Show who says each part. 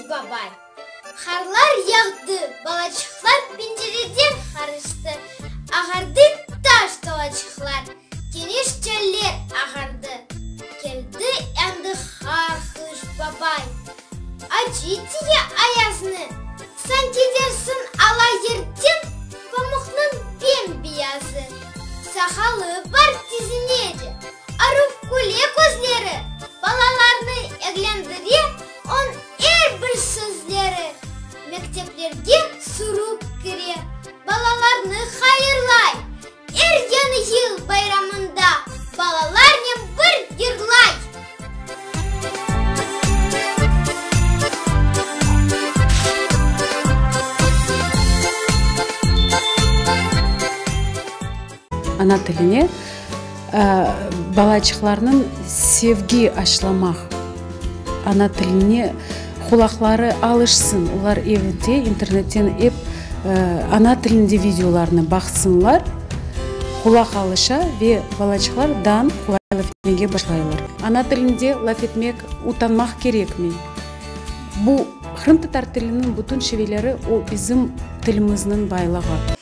Speaker 1: Babay. Qarlar yağdı, balaçıqlar pencereden qarıştı, Ağardı taş talaçıqlar, keniş çöller ağardı. Keldi endi qar Qış Babay, acı tiye ayaznı, Sanki dersiñ ala yerden pamuqnıñ bem-beyazı. Saqalı bar tizinece, aruv küle közleri, Balalarnı eglendire oñ er bir sözleri. Mekteplerge sürüp kire, balalarnı hayırlay, Er Yañı yıl bayramında balalarnen bir yırlay.
Speaker 2: Ana tiline balaçıqlarnıñ sevgi aşlamaq, ana tiline qulaqları alışsın, olar evde internetten ep ana tilinde videolarnı baqsınlar, qulaq alışa ve balaçıqlar dan qolay laf etmege başlaylar. Ana tilinde laf etmek utanmaq kerekmey. Bu qırımtatar tiliniñ bütün şiveleri o bizim tilimizniñ baylığı.